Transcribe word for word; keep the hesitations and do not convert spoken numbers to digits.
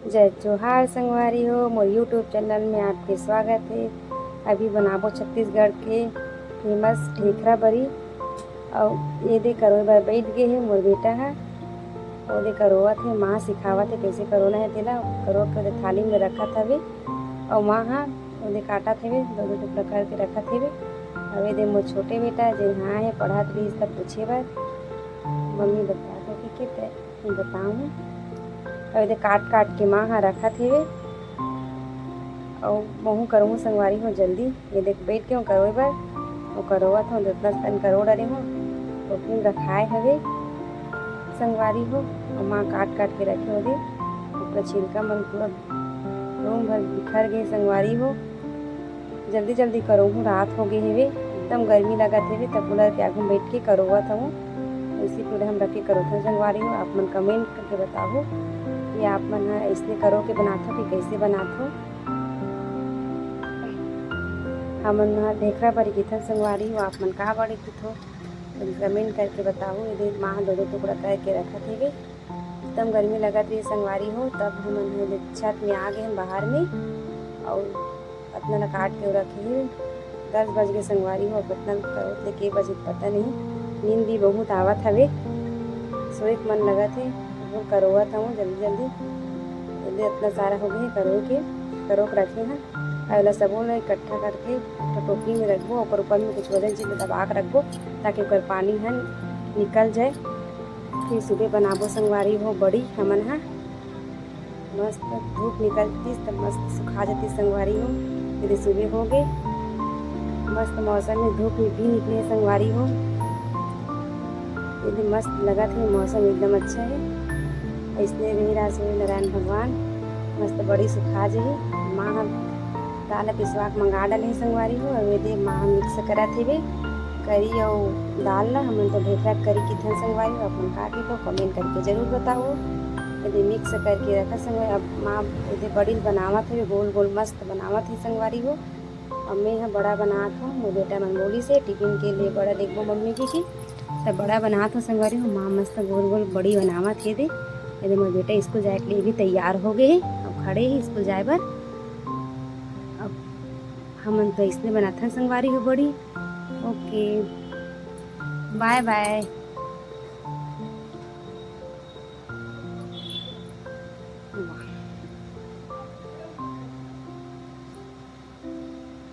जय जोहार संगवारी हो, मोर YouTube चैनल में आपके स्वागत है। अभी बनाबो छत्तीसगढ़ के फेमस ढेखरा बरी। अउ ये दे करोए बर बैठ गे हे मोर बेटा ह। ओ दे करोवत हे, माँ सिखावत हे कैसे करोना हे तेला। करो के ओदे थाली में रखत हवे अउ माँ ह ओ दे काटत हवे, दो दो टुकड़ा करके रखत हवे। अउ ये दे मोर छोटे बेटा जे हाँ हे पढ़त रहिस त पूछे बर, मम्मी बता दो कि के ते बताऊँ। अउ ये दे काट काट के माँ ह रखत हवे। अउ महूँ करहूँ संगवारी हो जल्दी। ये देख बैठ के हूँ करोए बर, वो करोवत हूँ, दतनस तन करो डरे हूँ। टोकरी में रखाए हवे संगवारी हो, अउ माँ काट काट के रखे हो दे। ओकर छिलका मन पूरा रूम भर बिखर गए संगवारी हो। जल्दी जल्दी करो हूँ, रात हो गए हवे, एकदम गर्मी लगत हवे, त कूलर के आगू में बैठ के करोवत हूँ। इसी पूरे हम रख के करोत हूँ संगवारी हो। आप मन कमेंट करके बताओ कि आप मन ह ऐसने करो के बनाथो कि कैसे बनाथो। हमन ह ढेखरा बरी किथन संगवारी हो, आप मन का बरी किथो, कमेंट करके बताओ। ये दे माँ दो दो टुकड़ा करके रखत हवे, एकदम गर्मी लगत रही संगवारी हो, तब हमन ह छत में आ गए हम बाहर में, अउ अतना ला काट के रखे हे। दस बज गए संगवारी हो, अब अतना करोत ले के बजे पता नहीं। नींद भी बहुत आवत हवे, सोए के मन लगत हे, वो करोवत हूँ जल्दी जल्दी। ये दे अतना सारा हो गए करो के, करो के रखे हैं। अउ एला सबो ला इकट्ठा करके एक ठो टोकरी में रखबो, ओकर ऊपर में कुछ वजन चीज दबा के रखबो, ताकि ओकर पानी ह निकल जाए। फिर सुबह बनाबो संगवारी हो बड़ी हमन ह। मस्त धूप निकलतीस त मस्त सुखा जतीस संगवारी हो। ये दे सुबह हो गए, मस्त मौसम में धूप भी निकले हे संगवारी हो। ये दे मस्त लगत हे, मौसम एकदम अच्छा है। ऐसने रहे राज सूर्य नारायण भगवान, मस्त बड़ी सुखा जही। माँ ह दाल पिसवा के मंगा डाले हे संगवारी हो। अउ ये दे माँ मिक्स करत हेवे करी अउ दाल ला। हमन तो ढेखरा करी किथन संगवारी हो, अपन का किथो कमेंट करके जरूर बताओ। ये दे मिक्स करके रखा संगवारी। अब माँ ये दे बड़ी बनावत हे, गोल गोल मस्त बनावत हे संगवारी हो। अब मैं ह बड़ा बनात हूँ, मोर बेटा मन बोली से टिफिन के लिए बड़ा देखबो मम्मी जी की, त बड़ा बनात हूँ संगवारी हो। माँ मस्त गोल गोल बड़ी बनावत हे दे। ये दे मोर बेटा स्कूल जाए के लिए भी तैयार हो गए हे, अब खड़े ही स्कूल जाए बर। अब हमन तो इसने बनाथन संगवारी हो बड़ी। ओके, बाय बाय।